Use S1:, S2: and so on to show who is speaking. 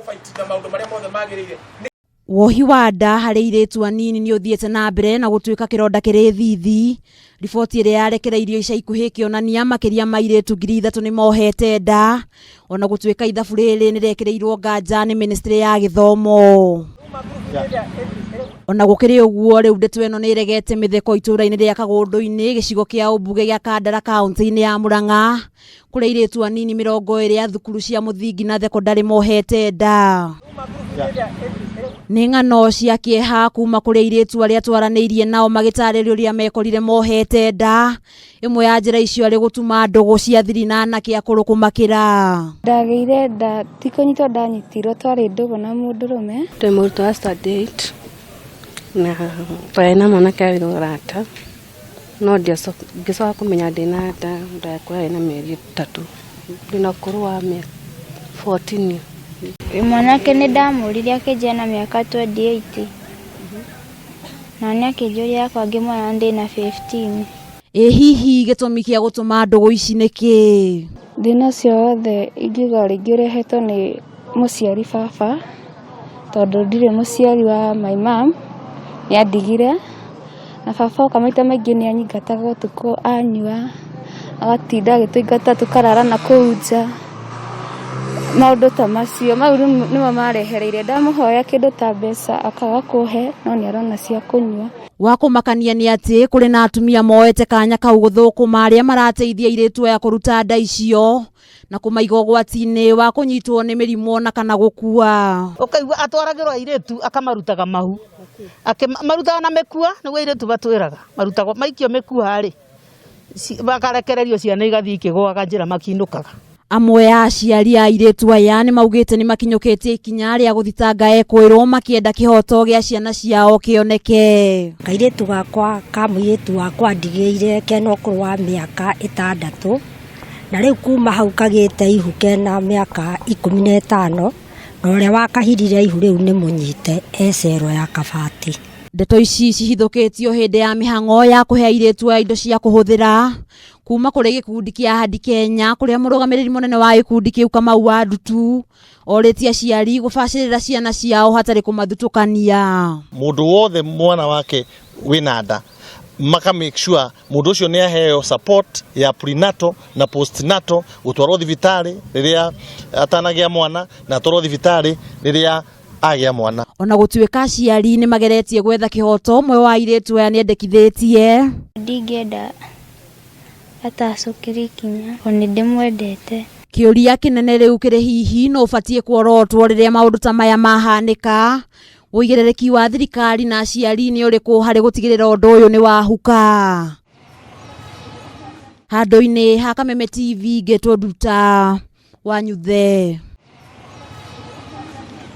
S1: Kũ fight na maũndũ marĩa mothe magĩrĩire.
S2: Wohi wa nda harĩ airĩtu anini nĩ ũthiĩte na mbere na gũtuĩka kĩronda kĩrĩ thithi. Riboti ĩrĩa yarekereirio ica ikuhĩ ĩkĩonania makĩria ma airĩtu 3,000 nĩ mohete nda, ona gũtuĩka ithabu rĩrĩ nĩ rĩekĩrĩirwo nganja nĩ ministry ya gĩthomo. Ona gũkĩrĩ ũguo, rĩu ndeto ĩno nĩ ĩregete mĩtheko itũũra-inĩ rĩa Kagũndũ-inĩ, gĩcigo kĩa ũmbunge gĩa Kandara kaũntĩ-inĩ ya Murang'a, kũrĩa airĩtu anini 20 a thukuru cia mũthingi na thekondarĩ mohete nda. Nĩ ng'ano cia kĩeha kuma kũrĩ airĩtu arĩa twaranĩirie nao magĩtarĩria ũrĩa mekorire mohete nda. Ĩmwe ya njĩra icio arĩ gũtuma ndũgũ cia thiri na anake akũrũ kũmakĩra.
S3: Ndagĩire nda ti kũnyitwo ndanyitirwo, twarĩ ndũgũ na mũndũrũme.
S4: Ndĩ mũrutwo wa standard 8 na twarĩ na mwanake warĩ mũrata no ngĩcoka kũmenya ndĩna nda, nda yakwa yarĩ na mĩeri 3, ndĩna ũkũrũ wa mĩaka 14.
S5: Mwanake nĩ ndamũririe akĩnjĩra na mĩaka 28 na nĩ akĩnjũria yakwa ngĩmwĩra ndĩna 15.
S2: Ĩ hihi gĩtũmi kĩa gũtũma ndũgũ ici nĩ kĩĩ?
S3: Thĩna ũcio wothe ingiuga rĩngĩ ũrehetwo nĩ mũciari baba, tondũ ndirĩ mũciari wa my mom, nĩ andigire, na baba oka maita maingĩ nĩ anyingataga ũtukũ anyua, agatinda agĩtũingata tũkarara na kũu nja, maũndũ ta macio, mau nĩmo marehereire, ndamũhoya kĩndũ ta mbeca akaga kũhe, no nĩ arona cia kũnyua.
S2: Wa kũmakania nĩ atĩ kũrĩ na atumia moete kanya kau gũthũkũma arĩa marateithia airĩtu aya kũruta nda icio na kũmaiga ũgwati-inĩ wa kũnyitwo nĩ mĩrimũ ona kana gũkua.
S6: Ũkaigua atwaragĩrwo airĩtu akamarutaga mahu, marutaga na mĩkua, nĩguo airĩtu matwĩraga, marutagwo maikio mĩkua rĩ, makarekererio ciana igathiĩ ikĩgũaga njĩra makinũkaga.
S2: Amwe a aciari a airĩtu aya nĩ maugĩte nĩ makinyũkĩtie ikinya rĩa gũthitanga ekũĩrwo makĩenda kĩhoto gĩa ciana ciao kĩoneke.
S7: Kairĩtu gakwa ka mũirĩtu wakwa ndigĩire kena ũkũrũ wa mĩaka 6, na rĩu kuma hau kagĩte ihu kena mĩaka 15, na ũrĩa wakahirire ihu rĩu nĩ mũnyite e cero ya Kabati.
S2: Ndeto ici cihithũkĩtio hĩndĩ ya mĩhang'o ya kũhe airĩtu aya indo cia kũhũthĩra kuma kũrĩ gĩkundi kĩa Ahadi Kenya, kũrĩa mũrũgamĩrĩri mũnene wa gĩkundi kĩu Kamau wa Ndutu orĩtie aciari gũbacĩrĩra ciana ciao hatarĩ kũmathutũkania.
S8: Mũndũ wothe mwana wake wĩna nda maka make sure mũndũ ũcio nĩ aheo support ya prenatal na postnatal, gũtwarwo thibitarĩ rĩrĩa atanagĩa mwana na atwarwo thibitarĩ rĩrĩa agĩa mwana.
S2: Ona gũtuĩka aciari nĩ mageretie gwetha kĩhoto, ũmwe wa airĩtu aya nĩendekithĩtie.
S5: Ndingĩenda atacũkĩrie ikinya, tondũ nĩ ndĩmwendete.
S2: Kĩũria kĩnene rĩu kĩrĩ hihi no ũbatiĩ kuorotwo rĩrĩa maũndũ ta maya mahanĩka? Ũigĩrĩrĩki wa thirikari na aciari nĩ ũrĩkũ harĩ gũtigĩrĩra ũndũ ũyũ nĩ wahuka? Handũ-inĩ ha Kameme TV ngetwo Nduta Wanyuthe.